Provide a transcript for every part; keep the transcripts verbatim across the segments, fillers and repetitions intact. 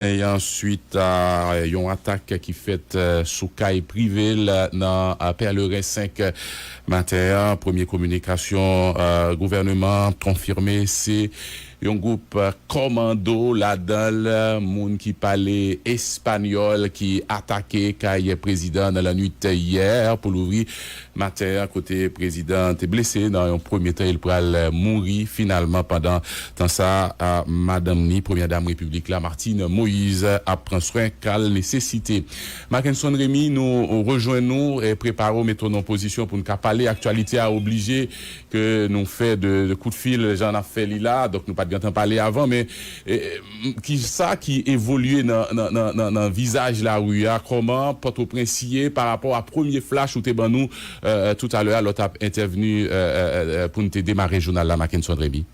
E answit, a yon atak ki fèt, eh, sou kay prive l nan, eh, Pèleren senk maten an. Premye kominikasyon, eh, gouvèneman an konfime se yon gwoup, eh, kòmando, ladan l moun ki pale espanyòl, ki atake kay prezidan nan lannwit yè pou louvri maten an, kote prezidan an te blese. Nan yon premye tan, li pral mouri finalman. Pandan tan sa, a, madanm ni, premyè dam repiblik la, Martine Moïse, ap pran swen ka l nesesite. Mackenson Remy, nou rejwenn ou, e prepare w, mete w nan pozisyon pou n ka pale. Aktyalite a oblije ke nou fè de, de kout fil, jan n ap fè li la, donk nou pa t gentan pale avan, men, e, m, ki sa ki evolye nan, nan, nan, nan, nan vizaj lari a? Kòman Pòtoprens ye pa rapò a premye flash ou te ban nou, eh, eh, toutalè a, lè w t ap entèvni, eh, eh, eh, eh, pou n te demare jounal la, Mackenson Remy?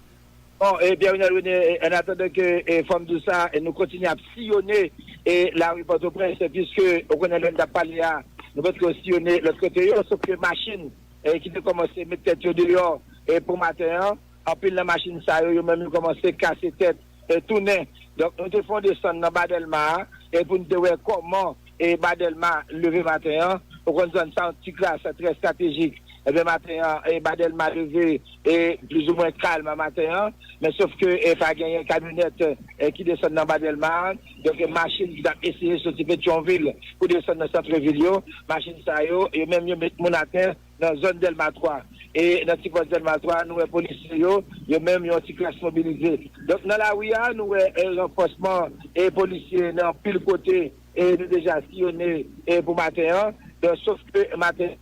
Bon, e Pierre Renel René, e, an atandan ke, e, fò m di w sa, e, nou kontinye ap siyone, e, lari Pòtoprens, piske ou konnen lè n t ap pale a, nou potko siyone lòt kote yo, sof ke machin, e, ki te kòmanse met tèt yo deyò, e, pou maten an, anpil nan machin sa yo, yo menm yo kòmanse kase tèt, e, tounen. Donk, nou te fè yon desann nan Ba Dèlma a, e pou n te wè kòman, e, Ba Dèlma leve maten an. Ou konn zòn sa, yon ti kras trè estratejik. Ebyen, maten an, e, Ba Dèlma leve, e, plizoumwen kalm maten an. Men sof ke, e, pa genyen kamyonèt, e, ki desann nan Ba Dèlma a. Donk, e, machin ki t ap eseye soti Petyonvil pou desann nan santrevil yo, machin sa yo, yo menm yo met moun atè nan zòn Dèlma twa. E nan ti pòs Dèlma twa, nou wè polisye yo, yo menm yon ti klas mobilize. Donk, nan lari a, nou wè, e, ranfòsman, e, polisye nan anpil kote, e, nou deja siyone, e, pou maten an. Donk, sof ke maten,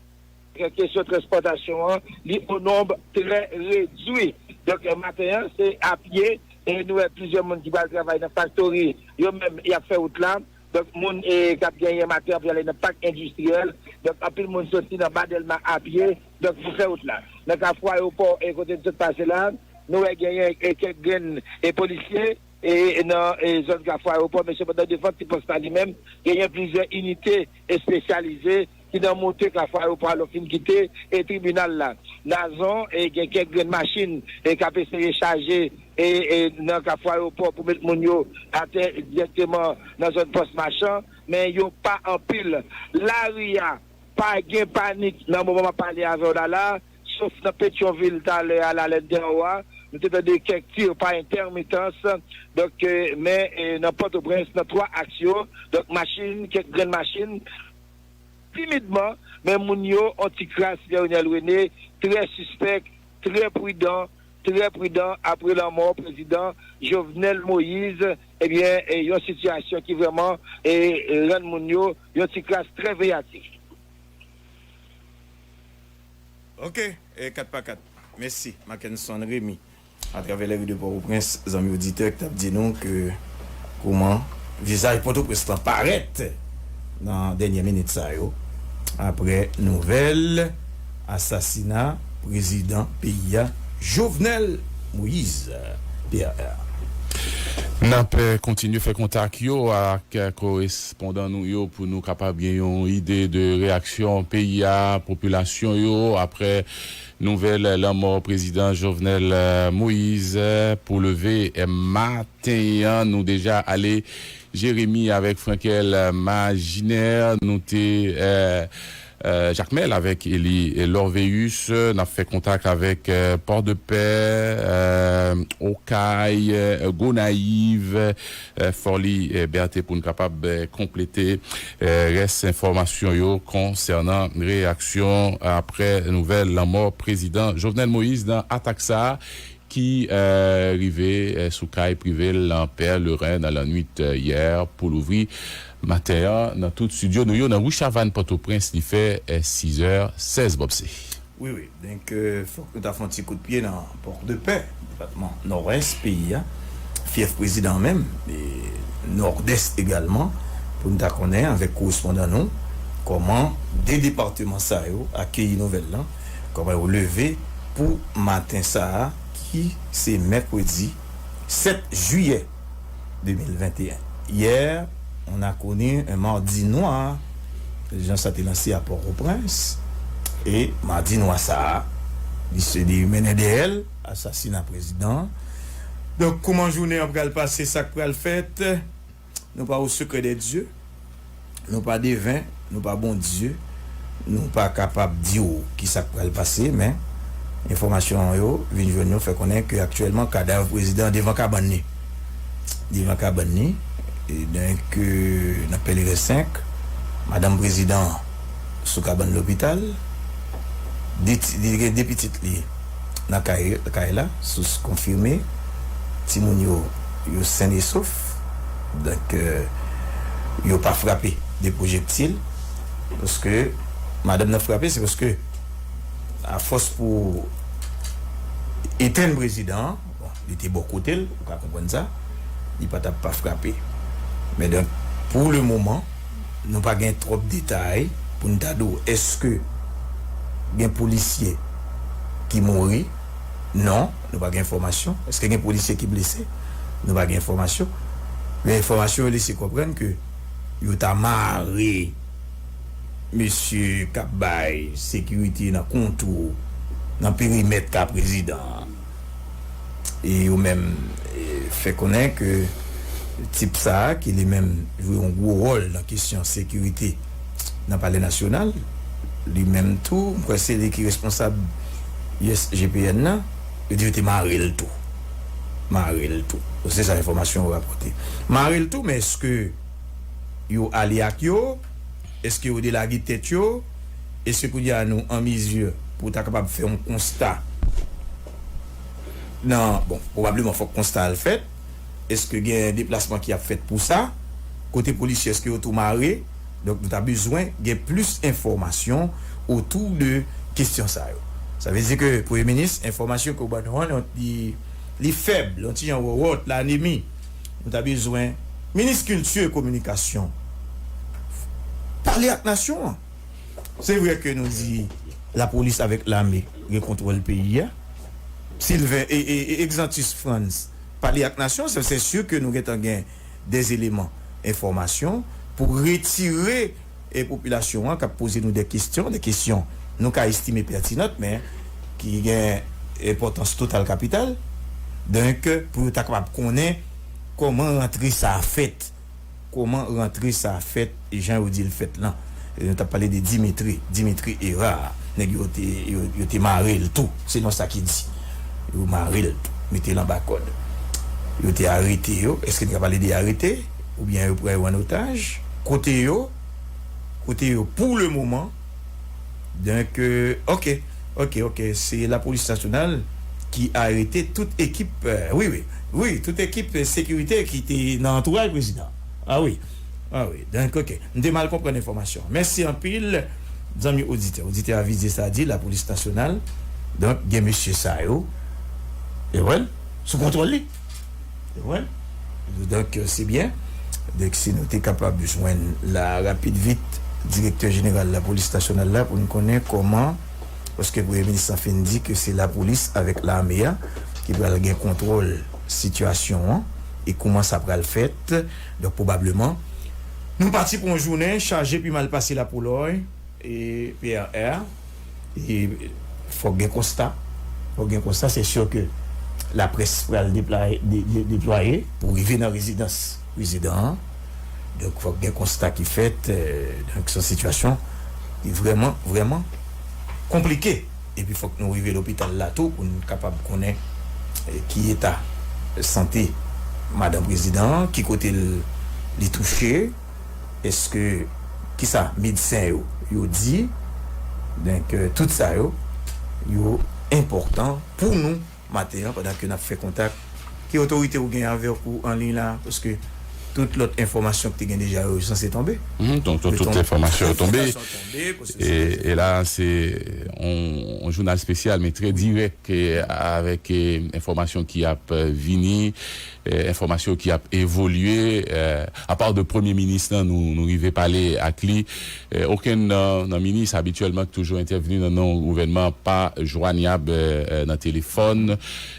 kesyon transpòtasyon an, li o nonb trè redui. Donk, maten an, se apye, e nou wè plizyè moun ki pral travay nan faktori, yo menm, y ap fè wout la. Donk, moun, e, k ap genyen maten an pou y ale nan pak endistriyèl. Donk, anpil moun soti nan Ba Dèlma apye, donk, pou fè wout la. Nan Kafou Ayewopò, e, kote n sot pase la, nou wè genyen, e, kèk grenn, e, polisye, e, nan, e, zòn Kafou Ayewopò, men sepandan, devan ti pòs la li menm, genyen plizyè inite espesyalize ki nan monte Kafou Ayewopò a lè w fin kite, e, tribinal la. Nazon, e, gen kèk grenn machin, e, k ap eseye chaje, e, e, nan Kafou Ayewopò pou met moun yo atè dirèkteman nan zòn pòs machan, men yo pa anpil. Lari a, pa gen panik nan moman m ap pale avè w la la, sof nan Petyonvil talè a la, lè n te anwo a, nou te tande kèk ti pa entèmitans. Donk, e, men, e, nan Pòtoprens, nan twa aks yo, donk machin, kèk grenn machin, timidman, men moun yo, on ti kras, Pierre Renel René, trè sispèk, trè pridan, trè pridan apre lanmò prezidan Jovenel Moïse, ebyen, e, yon sitiyasyon ki vrèman, e, rann moun yo yon ti kras trè veyatif. Ok, e, kat pa kat. Mèsi, Mackenson Remy. Atravè lari de Pòtoprens, zanmi oditè k t ap di nou ke kòman vizaj Pòtoprens lan parèt nan dènye minit sa yo, apre nouvèl asasina prezidan peyi a, Jovenel Moïse, P R. N ap, eh, kontinye fè kontak yo ak, eh, korespondan nou yo pou nou kapab gen yon ide de reyaksyon peyi a, popilasyon yo, apre nouvèl lanmò prezidan Jovenel, eh, Moïse, eh, pou leve, eh, maten an. Nou deja ale Jeremi avèk Frankel, eh, Majinè. Nou te, eh, eh, Jakmèl avèk Eli, eh, Lorveus. N ap fè kontak avèk, eh, Pòdepè, eh, Okay, eh, Gonayiv, eh, Fòli, eh, Bète pou n kapab, eh, konplete, eh, rès enfòmasyon yo konsènan reyaksyon apre nouvèl lanmò prezidan Jovenel Moïse nan atak sa a ki, eh, rive, eh, sou kay prive l nan Pèleren nan lannwit, eh, yè pou louvri maten an nan tout estidyo nou yo nan ri Chavann Pòtoprens. Li fè, eh, sizè sèz, Bòbse. Wi, wi. Donk, euh, fòk nou ta fè yon ti kout pye nan Pòdepè, depatman Nòdès peyi a, fyèf prezidan menm, e Nòdès egalman, pou n ta konnen avèk korespondan nou kòman de depatman sa yo akeyi nouvèl lan, kòman yo leve pou maten sa a ki se mèkredi sèt jiyè de mil venteyen. Hier, on a connu un mardi noir, jan sa te lanse a Pòtoprens, e mardi nwa sa a, li se li mennen dèyè l asasina prezidan an. Donk, kòman jounen an pral pase, sa k pral fèt? Nou pa au secret des dieux, nou pa deven, nou pa Bondye, nou pa kapab di w ki sa k pral pase, men enfòmasyon yo vin jwenn nou fè konnen ke aktyèlman kadav prezidan an devan kabann li. Devan kabann li, e donk, e, nan Pèleren senk, madanm prezidan an sou kabann lopital, de ti, de, gen de pitit li nan kay, kay la, sous konfime, timoun yo, yo sen e sof, donk, e, yo pa frape de pwojektil, paske madanm nan frape, se paske afòs pou etenn prezidan an, bon, li te bò kote l, ou ka konprann sa, li pa t ap pa frape. Men donk, pou le moman, nou pa gen twòp detay pou n ta di w èske gen polisye ki mouri. Non, nou pa gen enfòmasyon. Èske gen polisye ki blese? Nou pa gen enfòmasyon. Men enfòmasyon yo lese konprann ke yo ta mare mesye k ap bay sekirite nan kontwou, nan perimèt ka prezidan an. E yo menm, e, fè konnen ke tip sa a, ki li menm jwe yon gwo wòl nan kesyon sekirite nan Palè Nasyonal, li menm tou, m kwè se li ki responsab U S G P N nan, yo di yo te mare l tou. Mare l tou. Se sa enfòmasyon yo rapòte. Mare l tou, men èske yo ale ak yo? Èske yo delage tèt yo? Èske kounye a nou an mizi pou ta kapab fè yon konsta nan, bon, pwobableman fòk konsta a l fèt. Èske gen deplasman ki ap fèt pou sa? Kote polisye, èske yo tou mare? Donk, nou ta bezwen gen plis enfòmasyon otou de kesyon sa yo. Sa vle di ke, Premye Minis, enfòmasyon ke w ban nou an, li, li fèb, li yon ti jan wòwòt, lanemi. Nou ta bezwen, Minis Kilti e Kominikasyon, pale ak nasyon an. Se vre ke nou di lapolis avèk lame gen kontwòl peyi a. Sylvain e, e, e Exantus Frantz pale ak nasyon, se, se si ke nou gentan gen de eleman enfòmasyon pou retire e popilasyon an k ap poze nou de kesyon, de kesyon nou ka estime pètinant, men ki gen enpòtans total kapital. Donk, pou yo ta kapab konnen kòman rantre sa a fèt, kòman rantre sa a fèt, jan yo di l fèt lan. E nou t ap pale de Dimitri, Dimitri Hérard. Nèg yo te, yo, yo te mare l tou, selon sa ki di. Yo mare l tou, mete l anba kòd. Yo te arete yo. Èske n ka pale de arete? Oubyen yo pran yo an otaj? Kote yo? Kote yo pou le moman? Donk, euh, ok, ok, ok. Se lapolis nasyonal ki arete tout ekip, euh, wi, wi, wi, tout ekip, euh, sekirite ki te nan antouraj prezidan. Ah wi, ah wi. Donk, ok. M te mal konprann enfòmasyon. Mèsi anpil, zanmi oditè. Oditè Avizye sa di, lapolis nasyonal. Donk, gen mesye sa yo. E wè l, sou kontwòl li. Ou konprann? Donk, euh, se byen. Donk, si nou te kapab jwenn la rapid vit direktè jeneral lapolis nasyonal la pou n konnen kòman, paske Premye Minis lan fin di ke se lapolis avèk lame a ki pral gen kontwòl sitiyasyon an e kòman sa pral fèt. Donk, pwobableman, nou pati pou yon jounen chaje pi mal pase lapolòy e P R R. E fòk gen konsta. Fòk gen konsta, se si ke laprès pral deplwaye, de, de, deplwaye pou rive nan rezidans prezidan an. Donk, fòk gen konsta ki fèt. Euh, donk, se yon sitiyasyon ki vrèman, vrèman konplike. Epi, fòk nou rive lopital la tou pou n kapab konnen, euh, ki eta sante madanm prezidan an, ki kote l, li touche, èske, kisa medsen yo, yo di? Donk, euh, tout sa yo, yo enpòtan pou nou maten an, pandan ke n ap fè kontak. Ki otorite ou gen avèk ou an liy la? Paske tout lòt enfòmasyon ki te gen deja yo, yo sanse tonbe. Mhm, donk, tout, tout enfòmasyon yo tonbe. Enfòmasyon tonbe, paske e, e la, se yon, yon jounal espesyal, men trè dirèk, e, avèk, e, enfòmasyon ki ap, e, vini. Eh, enfòmasyon ki ap evolye. Eh, apa de Premye Minis lan, nou, nou rive pale ak li. Eh, okenn nan, nan minis abityèlman ki toujou entèvni nan non gouvènman pa jwanyab, eh, eh, nan telefòn.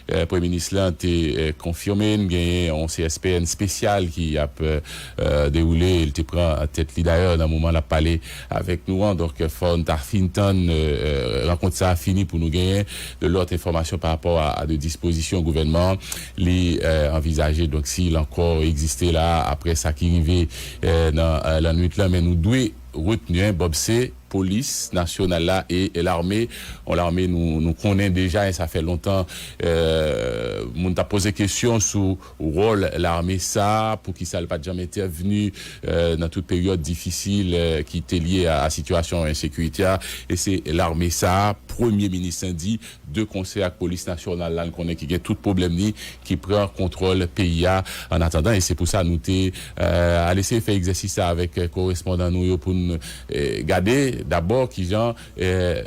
Eh, Premye Minis lan te, eh, konfime n genyen yon C S P N espesyal ki ap, euh, euh, dewoule, li te pran tèt li dayè nan moman l ap pale avèk nou an. Donk, euh, fò n ta fin tann, euh, euh, rankont sa a fini pou nou genyen de lòt enfòmasyon pa rapò a, a de dispozisyon gouvènman an. Li, euh, anvizaje, donk, si l ankò egziste la, apre sa ki rive, euh, nan, euh, lannwit lan, men nou dwe retni, en, Bob, se polis nasyonal la e, e lame. Yon lame nou, nou konnen deja, e sa fè lontan, euh, moun t ap poze kesyon sou wòl lame sa a, poukisa l pa t janm entèvni, euh, nan tout peryòd difisil, euh, ki te lye a, a sitiyasyon ensekirite a. E se lame sa a, premye minis lan di, de konsè ak polis nasyonal la, n konnen ki gen tout pwoblèm li, ki pran kontwòl peyi a. Annatandan, e se pou sa nou te, euh, al eseye fè egzèsis sa avèk, euh, korespondan nou yo pou n, euh, gade dabò kijan, euh,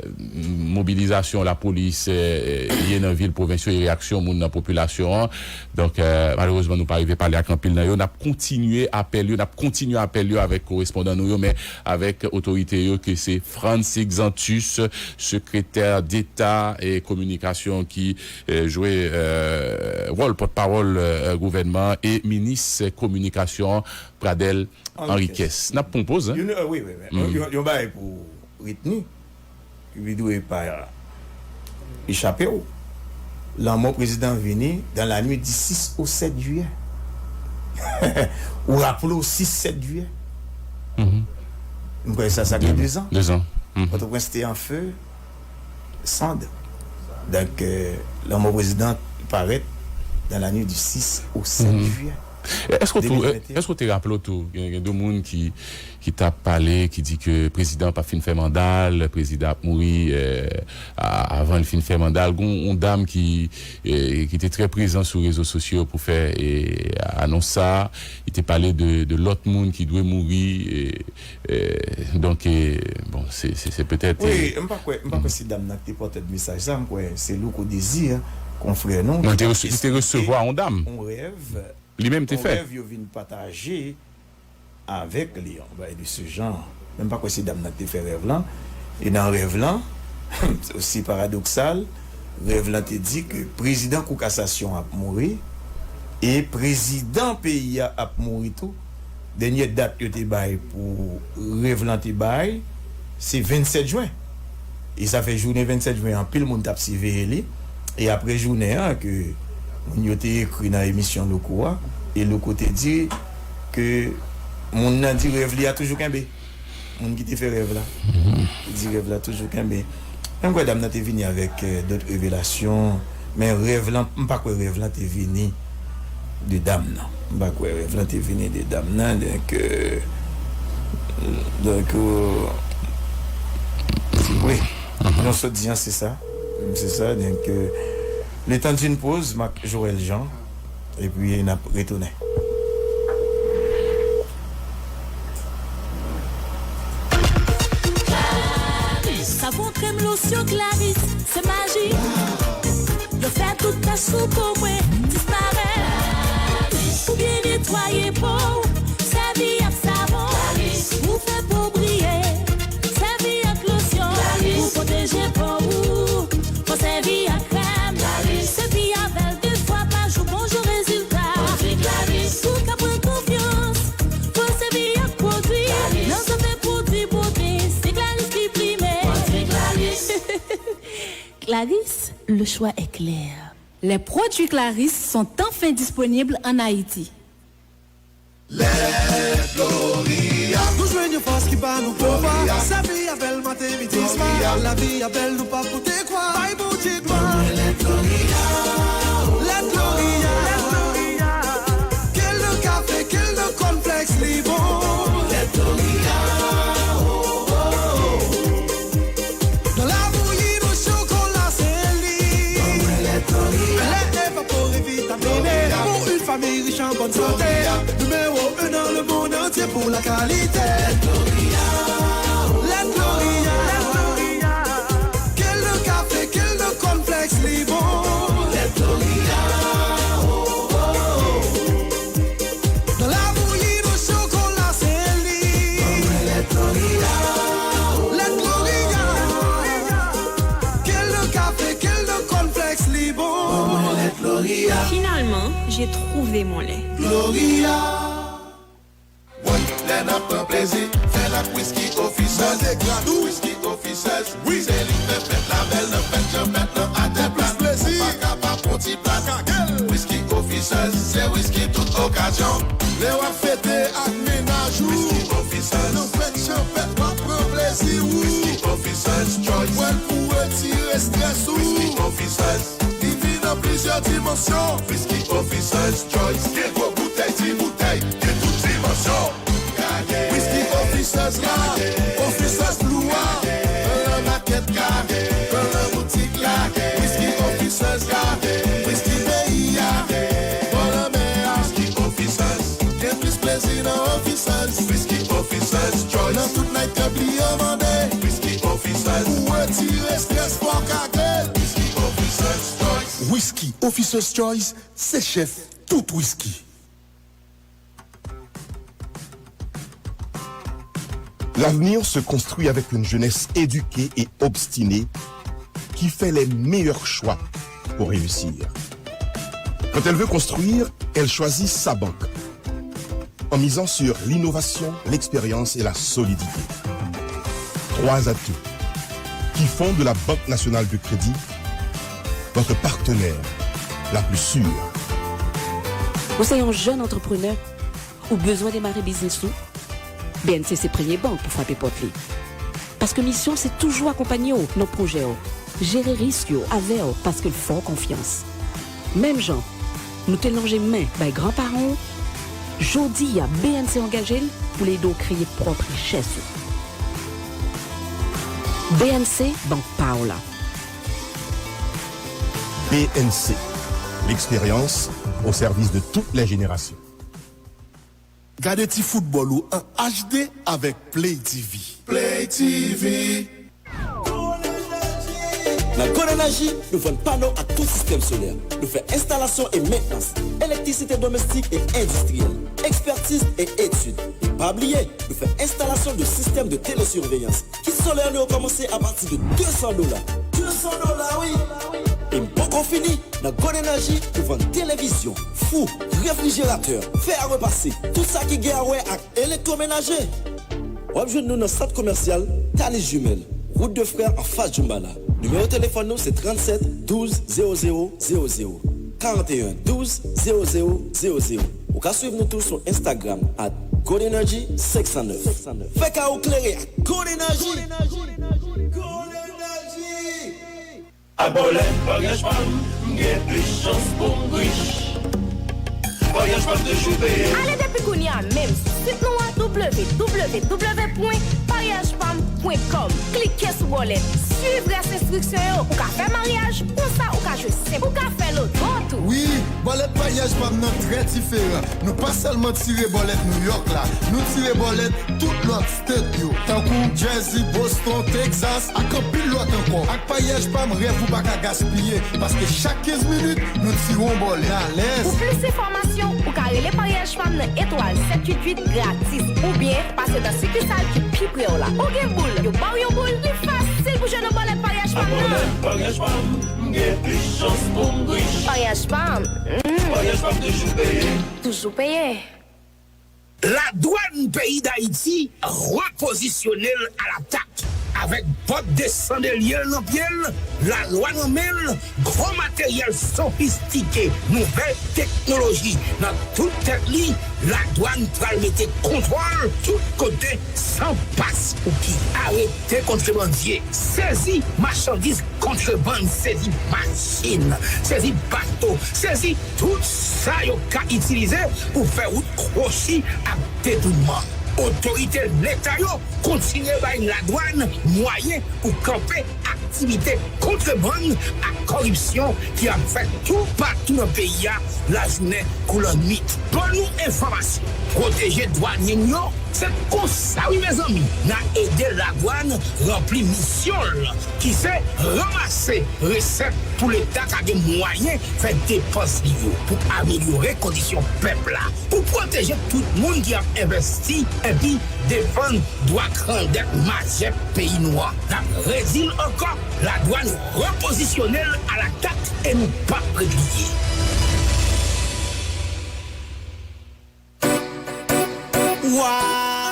mobilizasyon lapolis, euh, ye nan vil, pwovens yo, e reyaksyon moun nan popilasyon an. Donk, euh, malerezman, nou pa rive pale ak anpil nan yo. N ap kontinye apèl yo, n ap kontinye apèl yo avèk korespondan nou yo, men avèk otorite yo, ke se Frantz Exantus, sekretè deta e kominikasyon, ki, eh, jwe, eh, wòl pòtpawòl, eh, gouvènman an, e minis kominikasyon an, Pradel Henriquez. N ap pran yon poz, en? Yon, eh, wi, wi, wi. Yon, yon, yon bagay pou retni, ki dwe pa echape w. Lanmò prezidan vini dans la nuit du six au sept juillet. Ou raple w sis sèt jiyè? M kwè sa, sa gen dezan. Dezan. Pòtoprens te an fe, sand. Donk, euh, lanmò prezidan parèt dans la nuit du six au sept juillet. Èske w tou, èske w te raple w tou, gen, gen de moun ki, ki t ap pale, ki di ke prezidan p ap fin fè manda l, prezidan ap mouri, euh, a-, avan l fin fè manda l. Gon yon dam ki, eh, ki te trè prezan sou rezo sosyo pou fè, eh, anons sa a. Li te pale de, de lòt moun ki dwe mouri, eh, eh, donk, eh, bon, se, se, se petèt, wi, eh, m pa kwè, m pa kwè se dam nan ki te pòtè mesaj sa, m kwè se Louko Désir, konfrè nou, non, li te rese-, li te resevwa yon dam. Yon rèv, li menm te fè. Yon rèv yo vin pataje avèk li, yon bagay de se jan. Men m pa kwè se dam nan ki te fè rèv lan. E nan rèv lan, se osi paradoksal, rèv lan te di ke prezidan Kou Kasasyon ap mouri e prezidan peyi a ap mouri tou. Dènye dat yo te bay pou rèv lan te bay, se vennsèt jen. E sa fè jounen vennsèt jen, anpil moun t ap siveye li. E apre jounen an, ke moun yo te ekri nan emisyon Louko a, e Louko te di ke moun nan di rèv li a toujou kenbe. Moun ki te fè rèv la. Li di rèv la toujou kenbe. Men m kwè dam nan te vini avèk, euh, dòt revelasyon, men rèv lan, m pa kwè rèv lan te vini de dam nan. M pa kwè rèv lan te vini de dam nan, donk, euh, donk, euh, wi. Jan w sot di an, se sa. Se sa, donk, euh, le temps d'une pause, Marc Joël Jean, epi n ap retounen. Savon, krèm, losyon Claris, se maji. Yo fè tout tach sou po mwen disparèt. Pou byen netwaye po w, sèvi ak savon. Pou fè po w briye, sèvi ak losyon. Pou pwoteje po w, fò sèvi ak krèm. Se pi avè l de fwa pa jou, bon jan rezilta. Ou ka pran konfyans, fò sèvi ak pwodwi. Nan zafè pwodwi bote, se Claris ki prime. Claris, le choix est clair. Les produits Clarisse sont enfin disponibles en Haïti. Lèt Gloria. Nou jwenn yon fòs ki ba nou pouvwa. Gloria. Sèvi avè l maten, midi, swa. Gloria. Lavi a bèl, nou pa pote kwa. Bay Bondye glwa. Lèt Gloria. Lèt Gloria. Ke l nan kafe, ke l nan kònflèks, li bon. Lèt Gloria. Oh, oh, oh. Dans la bouillie de chocolat, c'est lui. Lèt evapore vitamine pour une famille riche en bonne santé. Numéro un dans le monde entier pour la qualité. Lèt Gloria. Ke l nan kafe, ke l nan kònflèks, li bon. Lèt Gloria. Oh, oh, oh. Dans la bouillie de chocolat, c'est lui. Lèt Gloria. Lèt Gloria. Ke l nan kafe, ke l nan kònflèks, li bon. Lèt Gloria. Finalement, j'ai trouvé mon lait. Gloria. Lè n ap pran plezi, fè l ak Whisky Officers. Mande grad ou. Whisky Officers, wi, se li k fè fèt la bèl nan fèt janpèt nan atè plat. Plis plezi. Ou pa ka pa pran ti plat. Kagèl. Whisky Officers, se whisky tout okazyon. Lè w ap fete ak mennaj ou. Whisky Officers. Nan fèt janpèt, w ap pran plezi ou. Whisky Officers Choice. Bwè l pou retire estrès ou. Whisky Officers. Li vin nan plizyè dimansyon. Whisky Officers Choice. Gen gwo boutèy, ti boutèy, gen tout dimansyon. Whisky Officers la, Officers Blue a, nan makèt la, nan boutik la, Whisky Officers la, whisky peyi a, bò lanmè a. Whisky Officers, gen plis plezi nan Officers. Whisky Officers Choice. Nan tout night club li yo mande. Whisky Officers. Pou retire estrès fò kage. Whisky Officers Choice. Whisky Officers Choice, se chèf tout whisky. L'avenir se construit avec une jeunesse éduquée et obstinée qui fait les meilleurs choix pour réussir. Quand elle veut construire, elle choisit sa banque. En misant sur l'innovation, l'expérience et la solidité. Trois atouts qui font de la Banque Nationale de Crédit votre partenaire la plus sûre. Ou se yon jèn antreprenè? Ou bezwen demare biznis ou? B N C se premye bank pou frape pòt li. Paske misyon se toujou akonpanye w nan pwojè w, jere risk yo avè w paske l fè w konfyans. Menm jan nou te lonje men bay granparan w, jodi a B N C angaje l pou l ede w kreye pwòp richès ou. B N C, bank pa w la. B N C, l'expérience au service de toutes les générations. Gade ti foutbòl ou an H D avèk Play T V. Play T V. Nan Gold Energy, nou vann pano ak tout sistèm solè. Nou fè enstalasyon e mentnans, elektrisite domestik e endistriyèl, ekspètiz e etid. E pa bliye, nou fè enstalasyon de sistèm de telesurveillance. Kit solè nou yo kòmanse apati de de san dola. De san dola, wi! E m poko fini! Nan Gold Energy, ou vann televizyon, fou, refrijeratè, fè a repase, tout sa ki gen a wè ak elektwomenaje. W ap jwenn nou nan sant komèsyal Talis Jumelle, wout de Frè anfas Djumbala. Nimewo telefòn nou se trannsenk douz zewo zewo zewo zewo, karanteyen douz zewo zewo zewo zewo. Ou ka swiv nou tou sou Instagram at Gold Energy senk san nèf. Fè kay ou klere ak Gold Energy! Gold Energy! Ak bòlèt paryaj pa m, m gen plis chans pou m rich. Paryaj pa m toujou peye. Ale depi kounye a menm sou sit nou an, w w w pwen paryaj pa m pwen kòm. Klike sou bòlèt, swiv rès enstriksyon yo. Ou ka fè maryaj, konsa ou ka jwe senp, ou ka fè loto tou. Wi, bòlèt paryaj pa m nan trè diferan. Nou pa sèlman tire bòlèt Nouyòk la, nou tire bòlèt tout lòt state yo, tankou Jersey, Boston, Texas, ak anpil lòt ankò. Ak paryaj pa m, rèv ou pa ka gaspiye, paske chak kenz minit, nou tire yon bòlèt. Alèz! Pou plis enfòmasyon, ou ka rele paryaj pa m nan etwal sèt uit uit gratis, oubyen pase nan sikisal ki pi pre w la. Ou gen boul, yo ba w yon boul, li fasil pou jwe nan bòlèt paryaj pa m nan. Ak bòlèt paryaj pa m, m gen plis chans pou m rich. Paryaj pa m, mm. Paryaj pa m toujou peye. Toujou peye. Ladwàn peyi Dayiti repozisyone l alatak. Avèk bòt de san de lye l nan pye l, lalwa nan men l, gwo materyèl sofistike, nouvèl teknoloji nan tout tèt li, ladwàn pral mete kontwòl tout kote san pas pou ki. Arete kontrebandye, sezi machandiz kontrebann, sezi machin, sezi bato, sezi tout sa yo ka itilize pou fè wout kwochi ak detounman. Otorite Leta yo kontinye bay ladwàn mwayen pou kanpe aktivite kontrebann ak kòripsyon ki ap fèt toupatou nan peyi a, lajounen kou lannwit. Ban nou enfòmasyon, pwoteje dwanye n yo, se konsa wi mezanmi, n a ede ladwàn ranpli misyon l, ki se ranmase resèt pou Leta ka gen mwayen fè depans li yo, pou amelyore kondisyon pèp la, pou pwoteje tout moun ki ap envèsti epi defann dwa grandèt majè peyi nou an. N ap redi l ankò, ladwàn repozisyone l alatak e nou p ap repliye. Wa!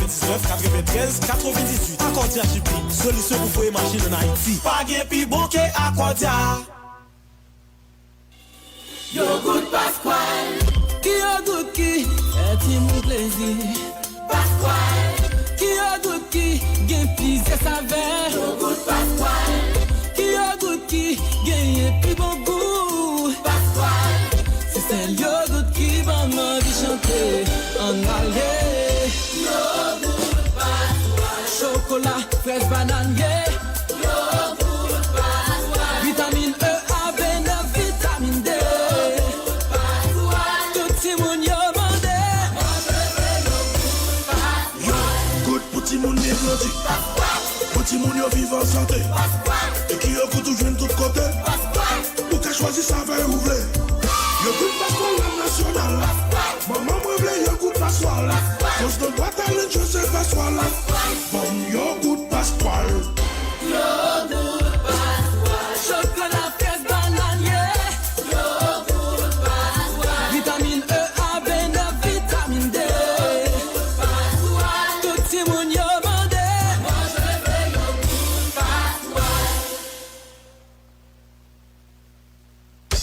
Diznèf katreventrèz katrevendizuit. Akòdya Shipping, solisyon pou voye machin ann Ayiti. Pa gen pi bon ke Akòdya. Yogourt Pasquale. Ki yogourt ki fè timoun plezi? Pasquale. Ki yogourt ki gen plizyè savè? Yogourt Pasquale. Ki yogourt ki genyen pi bon gou? Pasquale. Se sèl yogourt ki ban m anvi chante. Ann ale. Yogourt Pasquale. Chokola, frèz, banann, ye. Yogourt Pasquale. Vitamin E, A, B nèf, vitamin D. Yogourt Pasquale. Tout timoun yo mande. Yogourt pou timoun byen grandi. Pou timoun yo viv an sante. E ki yogourt ou jwenn tout kote. Ou ka chwazi savè ou vle. Yogourt Pasquale la nasyonal. Manman mwen vle yogourt Pasquale. Koz nan bwat a lèt yo se Pasquale. Ban m yogourt Pasquale. Yogourt Pasquale. Chokola, frèz, banann, ye. Yogourt Pasquale. Vitamin E, A, B nèf, vitamin D. Yogourt Pasquale. Tout timoun yo mande. Mwen vle yogourt Pasquale.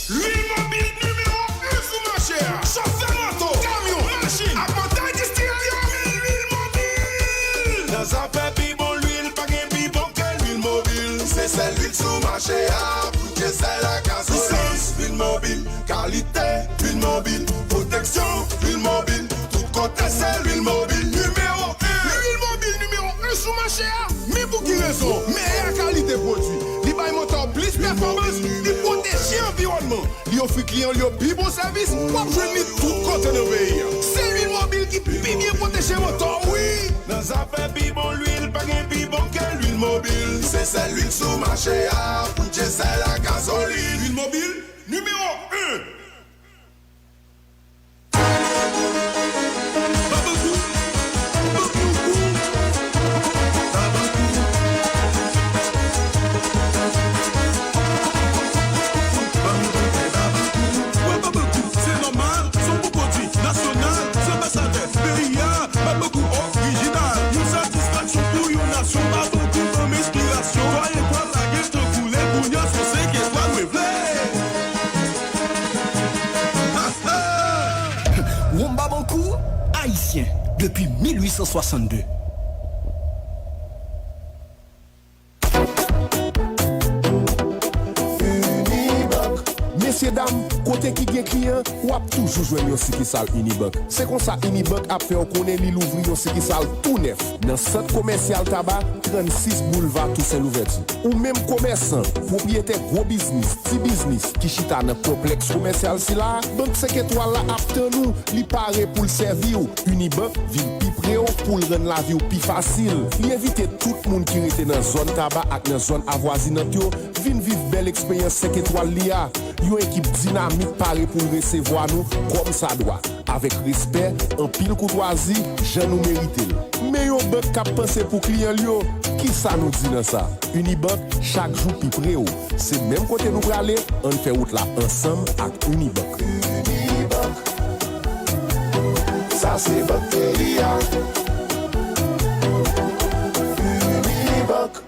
Lwil mobil nimewo en sou mache a. Chofè moto, kamyon, machin, apantay distribisyon lwil mobil. Nan zafè pi bon lwil, pa gen pi bon ke lwil mobil. Se sèl lwil sou mache a pou dyezèl ak gazolin. Pisans, lwil mobil, kalite, lwil mobil, pwoteksyon, lwil mobil. Tout kote se lwil mobil nimewo en. Lwil mobil nimewo en sou mache a. Men pou ki rezon? Meyè kalite pwodui. Li bay motò w plis pèfòmans, li pwoteje anviwònman, li ofri kliyan l yo pi bon sèvis, w ap jwenn li tout kote nan peyi a. Se lwil mobil ki pi byen pwoteje motò w, wi. Nan zafè pi bon lwil, pa gen pi bon ke lwil mobil. Se sèl lwil sou mache a pou dyezèl ak gazolin. Lwil mobil nimewo en. Babankou, Babankou, Babankou. Ban m yon kout men Babankou. Wè Babankou, se nòmal, se yon bon pwodui nasyonal, se anbasadè peyi a. Babankou orijinal, yon satisfaksyon pou yon nasyon. Babankou ban m enspirasyon. Twa etwal la gen tan koule, kounye a se senk etwal mwen vle. Wonm Babankou, ayisyen, depi mil uit san swasann de. Unibank. Mesye dam, kote ki gen kliyan, w ap toujou jwenn yon sikisal Unibank. Se konsa Unibank ap fè w konnen li louvri yon sikisal tou nèf nan sant komèsyal Taba, trannsis boulva Tousen Louvèti. Ou menm komèsan, pwopriyetè gwo biznis, ti biznis ki chita nan konplèks komèsyal sila a, Bank Senk Etwal la ap tann ou, li pare pou l sèvi w. Unibank vin pi pre w pou l rann lavi w pi fasil. Li envite tout moun ki rete nan zòn Taba ak nan zòn avwazinant yo vin viv bèl eksperyans Senk Etwal li a. Yon ekip dinamik pare pou l resevwa nou kòmsadwa, avèk respè, anpil koutwazi, jan nou merite l. Men yon bank k ap panse pou kliyan l yo, kisa nou di nan sa? Unibank, chak jou pi pre w. Se menm kote nou prale, ann fè wout la ansanm ak Unibank. Unibank, sa se bank peyi a. Unibank.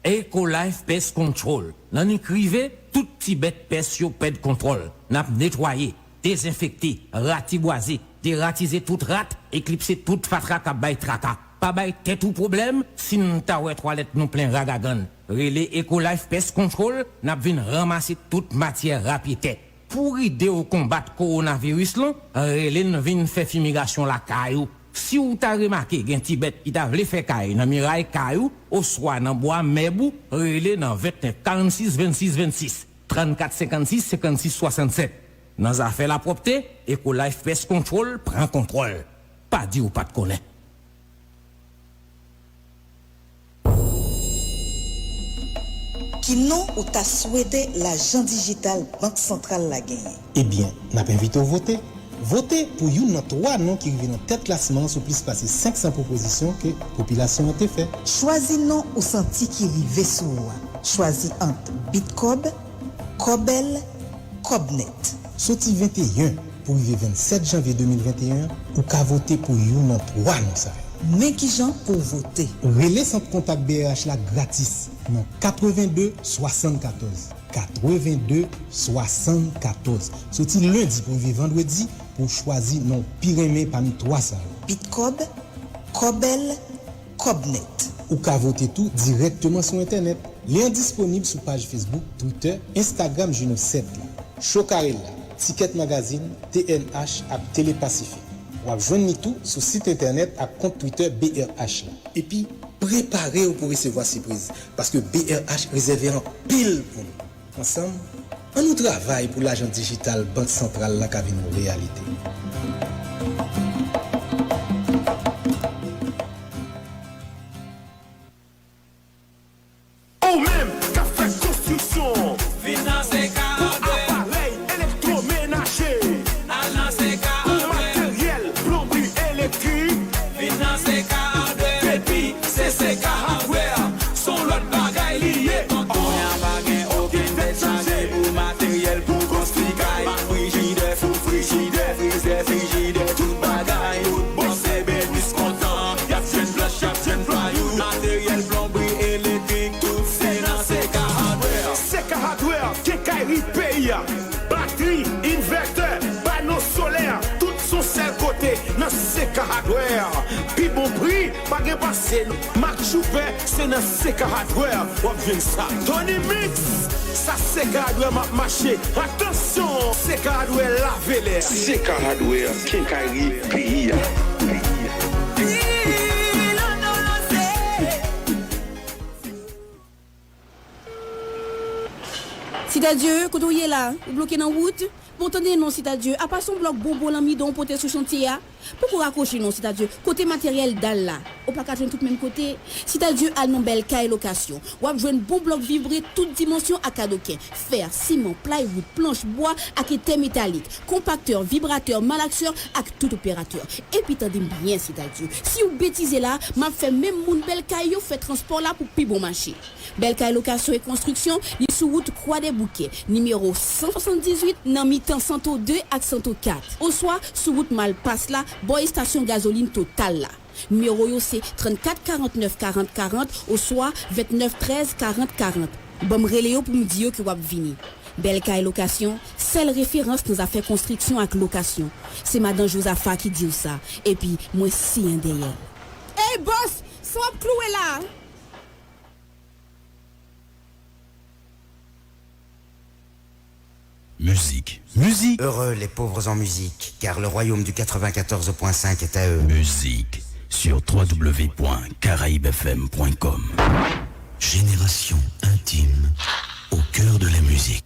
Ecolife Pest Control. Lè nich rive, tout ti bèt pès yo pèd kontwòl. N ap netwaye, dezenfekte, ratibwaze, deratize tout rat, eklipse tout fatra k ap bay traka. Pa bay tèt ou pwoblèm si n ta wè twalèt nou plen ragagann. Rele Ecolife Pest Control, n ap vin ranmase tout matyè rat etè. Pou ede w konbat kowonaviris lan, rele n vin fè fimigasyon lakay ou. Si w ta remake gen ti bèt ki ta vle fè kay nan miray kay ou, oswa nan bwa mèb ou, rele nan vennèf karannsis vennsis vennsis, trannkat senkannsis senkannsis swasannsèt. Nan zafè lapwòpte, Ecolife Pest Control pran kontwòl. Pa di w pa t konnen. Ki non ou ta swete lajan dijital Bank Santral la genyen? Ebyen, n ap envite w vote. Vote pou youn nan twa non ki rive nan tèt klasman an sou plis pase senk san pwopozisyon ke popilasyon an te fè. Chwazi non ou santi ki rive sou ou a. Chwazi ant Bitcob, Cobel, Cobnet. Soti venteyen pou rive vennsèt janvye de mil venteyen an, ou ka vote pou youn nan twa non sa yo. Men kijan pou w vote. Rele sant kontak B R H la gratis nan katreven de swasannkatòz. Katreven de swasannkatòz. Soti lendi pou rive vandredi pou w chwazi non w pi renmen pami twa sa yo. Bitcob, Cobel, Cobnet. Ou ka vote tou dirèkteman sou entènèt. Lyen an disponib sou paj Facebook, Twitter, Instagram Juno sèt la. Chokarella, Ticket Magazine, T N H ak Télé Pacifique. W ap jwenn li tou sou sit entènèt ak kont Twitter B R H la. Epi, prepare w pou resevwa sipriz, paske B R H rezève anpil pou nou. Ansanm, ann nou travay pou lajan dijital Bank Santral la ka vin yon reyalite. Ou menm k ap fè konstriksyon, vin nan C K Hardware. Pou aparèy elektwomenaje, al nan C K Hardware. Pou materyèl plonbri elektrik, vin nan C K Hardware. Depi se C K Hardware, se yon lòt bagay li ye. Kounye a pa gen okenn tèt chaje pou materyèl pou konstwi kay. Frijidè, fou frijidè, frizè, frijidè, tout bagay, tout bon se benis kontan. Y ap jwenn planch, y ap jwenn plywood, materyèl plonbri elektrik, tout se nan C K Hardware. C K Hardware, kenkayri peyi a. Batri, invètè, pano solè, tout se yon sèl kote nan C K Hardware. Pi bon pri, pa gen pase l. Mak choufè, se nan C K Hardware w ap jwenn sa. Tony Mix, sa C K Hardware m ap mache. Atansyon, C K Hardware lave lè. C K Hardware, kenkayri peyi a. Sitadye, kote w ye la? Ou bloke nan wout? Bon, tande non, Sitadye, apa se yon blòk bonbon lanmidon w pote sou chantye a? Poko rakwoche non, Sitadye, kote materyèl dal la? Ou pa ka jwenn tout menm kote? Sitadye, al nan Bèl Kay Lokasyon. W ap jwenn bon blòk vibre tout dimansyon ak kadoken, fè, siman, playwood, planch bwa ak etè metalik, konpaktè, vibratè, malaksè ak tout operatè. Epi tande m byen, Sitadye, si w betize la, m ap fè menm moun Bèl Kay yo fè transpò la pou pi bon mache. Bèl Kay Lokasyon e Konstriksyon, li sou wout Kwadèboukè, nimewo san swasanndizuit, nan mitan Santo de ak Santo kat, oswa sou wout Malpas la, bò estasyon gazolin Total la. Nimewo yo se trannkat karannèf karant karant oswa vennèf trèz karant karant. Ban m rele yo pou m di yo ke w ap vini. Bèl Kay Lokasyon, sèl referans nan zafè konstriksyon ak lokasyon. Se madan Jozafa ki di w sa, epi mwen siyen dèyè l. Ey, bòs, sa w ap kloure la? Musique. Musique. Heureux les pauvres en musique, car le royaume du quatre-vingt-quatorze point cinq est à eux. Musique sur trois W point caraïbes F M point com. Génération intime, au cœur de la musique.